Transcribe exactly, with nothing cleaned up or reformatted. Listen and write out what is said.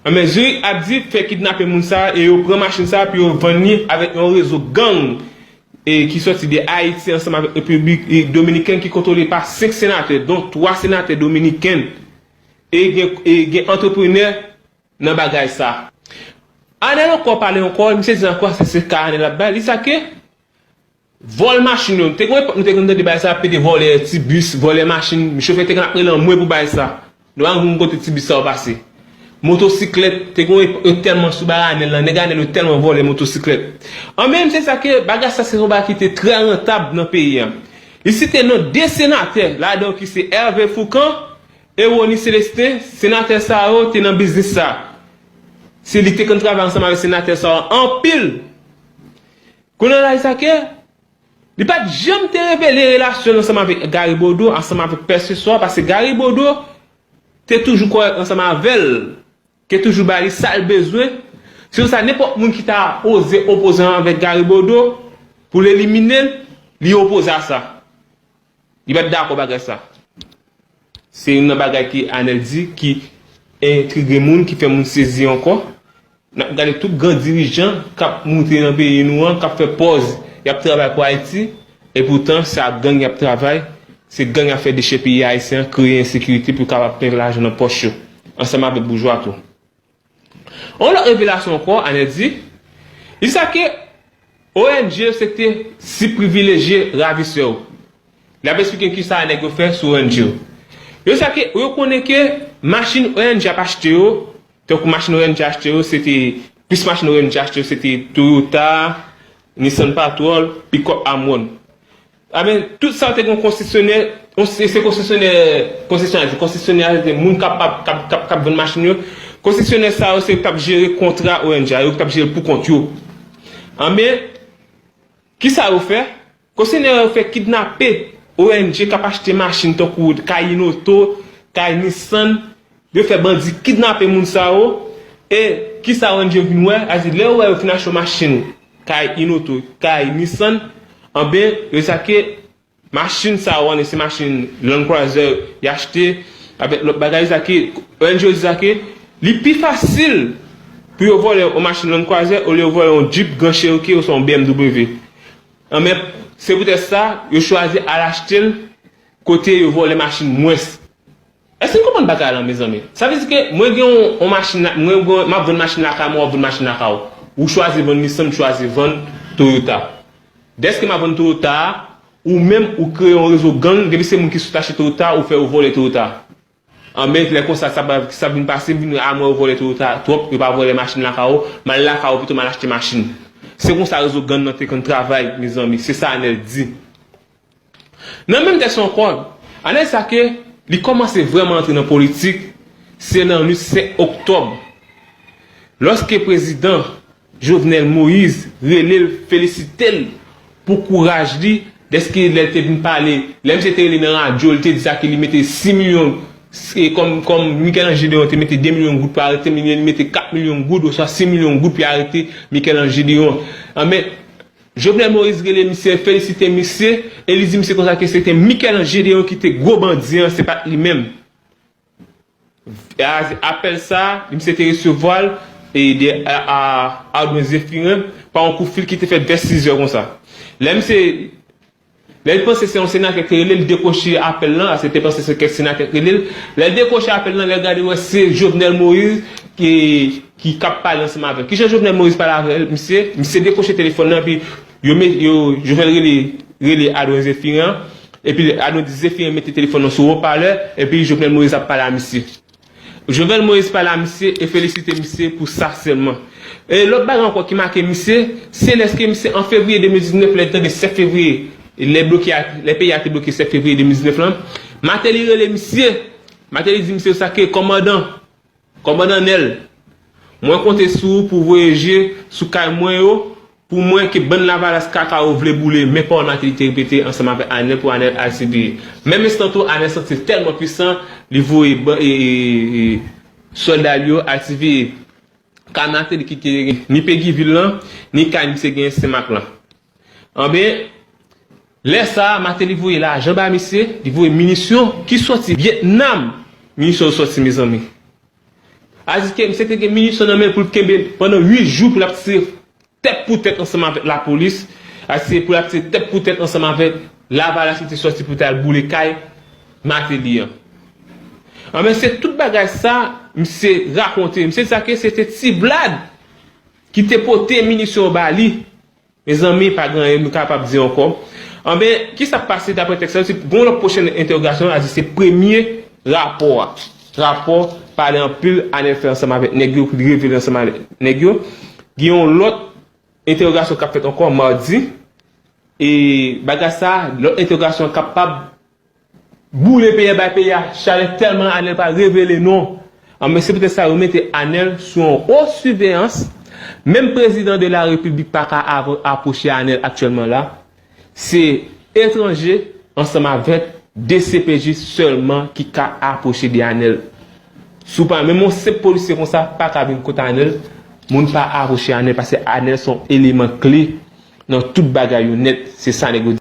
Anben, Zurich ap di fè kidnape moun sa a e yo pran machin sa a pou yo vann li avèk yon rezo gang e ki sòti de Ayiti ansanm avèk Repiblik e Dominikèn ki kontwole pa senk senatè, don twa senatè dominiken e gen, e gen antreprenè nan bagay sa. Anèl ankò pale ankò, misye di ankò, se, se ka Anèl ap bay, li sa ke vòl machin yo. Te gen yon epòk nou te konn tande bagay sa, pete vòlè ti bis, vòlè machin, chofè te konn ap rele anmwe pou bagay sa. Nou pa konn kote ti bis sa yo pase. Motosiklèt, te gen yon epòk yo tèlman sou bagay Anèl lan, nèg Anèl yo tèlman vòlè motosiklèt. Anben, misye di sa ke bagay sa se yon bagay ki te trè rantab nan peyi a. Li site non de senatè, ladan yo ki se Hervé Fourcand e Rony Célestin, senatè sa yo te nan biznis sa. Se li te konn travay ansanm avèk senatè sa yo anpil. Kounye a la, li sa ke li pa t janm te revele relasyon l ansanm avèk Gary Bodeau, ansanm avèk pèseswa, paske Gary Bodeau te toujou kòrèk ansanm avè l, ke toujou ba li sa l bezwen. Se pou sa, nenpòt moun ki ta oze opoze ansanm avèk Gary Bodeau pou l elimine l, li opoze a sa. Li pa t dakò bagay sa. Se youn nan bagay ki Anèl di ki entrige moun, ki fè moun sezi ankò. N ap gade tout gran dirijan k ap moute nan peyi nou an, k ap fè pòz y ap travay pou Ayiti, epoutan se ak gang y ap travay, se gang y ap fè dechèpiye ayisyen an, kreye ensekirite pou yo kapab plen lajan nan pòch yo, ansanm avèk boujwa tou. Yon lòt revelasyon ankò, Anèl di, li sa ke O N G yo se te sib privilejye ravisè yo. L ap esplike kisa nèg yo fè sou O N G yo. Yo sa ke, yo konnen ke machin O N G ap achte yo, tankou machin O N G achte yo, se te, plis machin O N G achte yo, se te Toyota, Nissan Patrol, pikòp Amwon. Anben, tout sa yo te gen yon konsesyonè, yon se, se konsesyonè, konsesyonè, se konsesyonè a, se te moun k ap, k ap, k ap, k ap, k ap vann machin yo. Konsesyonè sa yo, se yo k t ap jere kontra O N G a, yo k t ap jere l pou kont yo. Anben, kisa yo fè? Konsesyonè yo fè kidnape O N G k ap achte machin tankou Kay Inoto, Kay Nissan, yo fè bandi kidnape moun sa yo, e kisa O N G vin wè? A di, lè yo wè yo fin achte yon machin, kay Inoto, kay Nissan, anben, yo di sa ke machin sa yo, ann, se machin Land Cruiser y achte, avèk lòt bagay, sa ke O N G yo di sa ke li pi fasil pou yo vòlè yon machin Land Cruiser olye yo vòlè yon Jeep Grand Cherokee oswa yon B M W. Anben, se poutèt sa, yo chwazi al achte l kote yo vòlè machin mwens. Èske n konprann bagay la, mezanmi? Sa vle di ke mwen gen yon, yon machin, mwen gen, m ap vann machin lakay mwen, w ap vann machin lakay ou. Ou chwazi vann Nissan, m chwazi vann Toyota. Dèske m ap vann Toyota a, ou menm, ou kreye yon rezo gang, depi se moun ki sot achte Toyota, ou fè yo vòlè Toyota. Anben, lè konsa, sa, sa vin pase, vin a mwen yo vòlè Toyota twòp, yo pa vòlè machin lakay ou, m al lakay ou pito m al achte machin. Se konsa rezo gang nan te konn travay, mezanmi, se sa Anèl di. Nan menm tèks ankò, Anèl di sa ke li kòmanse vrèman antre nan politik, se nan nuit senk oktòb, lòske prezidan Jovenel Moïse rele l, felisite l pou kouraj li, dèske lè l te vin pale, lè misye te rele nan radyo, li te di sa ke li mete sis milyon, e kòm, kòm Michel-Ange Deon te mete de milyon goud pou arete, li mete kat milyon goud oswa sis milyon goud pou arete Michel-Ange Deon. Anben, Jovenel Moïse rele misye, felisite misye, e li di misye konsa ke se te Michel-Ange Deon ki te gwo bandi an, se pa t li menm. E a, apèl sa, misye te resevwa l e de, a, a, Ardouin Zéphirin pa yon kout fil ki te fèt vè sizè konsa. Lè misye, lè l panse se yon senatè ki te rele l, li dekwoche apèl lan, se te panse se kèk senatè ki rele l. Lè l dekwoche apèl lan, lè l gade, wè se Jovenel Moïse ki, ki k ap pale ansanm avè l. Kijan Jovenel Moïse pale avè l, misye? Misye dekwoche telefòn nan, epi yo, yo, Jovenel rele, rele Ardouin Zéphirin an, epi Ardouin Zéphirin mete telefòn nan sou wopalè, epi Jovenel Moïse ap pale a misye. Jovenel Moïse pale a misye e felisite misye pou sa sèlman. E lòt bagay ankò ki make misye, se lèske misye an fevriye de mil diznèf, lè l tande sèt fevriye, lè bloke a, lè peyi a te bloke sèt fevriye de mil diznèf lan, Martelly rele misye. Martelly di misye sa ke kòmandan, kòmandan Nèl, mwen konte sou ou pou voye je sou kay mwen yo, pou mwen ke bann Lavalas kaka yo vle boule, men pawòl Martelly te repete ansanm avèk Anèl pou Anèl al siveye. Menm enstan tou, Anèl santi l tèlman pwisan, li voye ban-, e, e, e, sòlda l yo al siveye kay Martelly ki te ni Peguy Ville lan, ni kay misye genyen Senmak lan. Anben, lè sa a, Martelly voye lajan ba misye, li voye minisyon ki sòti Vyetnam. Minisyon yo sòti, mezanmi. Aziz ke misye te gen minisyon nan men l pou l kenbe pandan uit jou pou l ap tire tèt pou tèt ansanm avèk lapolis, a se pou l ap tire tèt pou tèt ansanm avèk Lavalas ki te sòti pou t al boule kay Mateli an. Anben, se tout bagay sa misye rakonte. Misye di sa ke se te Ti Vlad ki te pote minisyon yo ba li. Mezanmi, pa gen anyen nou kapab di ankò. Anben, kisa k pase dapre tèks la? Se gon lòt pwochèn entèwogasyon, a di se premye rapò a. Rapò pale anpil, Anèl fè ansanm avèk nèg yo, pou li revele ansanm avèk nèg yo. Gen yon lòt entèwogasyon k ap fèt ankò madi. E bagay sa, lòt entèwogasyon kapab boule peyi a, bay peyi a chalè tèlman Anèl pa revele non. Anben, se poutèt sa yo mete Anèl sou yon wo siveyans. Menm prezidan de la repiblik pa ka ap- apwoche Anèl aktyèlman la. Se etranje ansanm avèk D C P J sèlman ki ka apwoche de Anèl. Si w pa menm yon senp polisye konsa pa ka vin kot Anèl, moun pa apwoche Anèl paske Anèl se yon eleman kle nan tout bagay yo nèt. Se sa nèg yo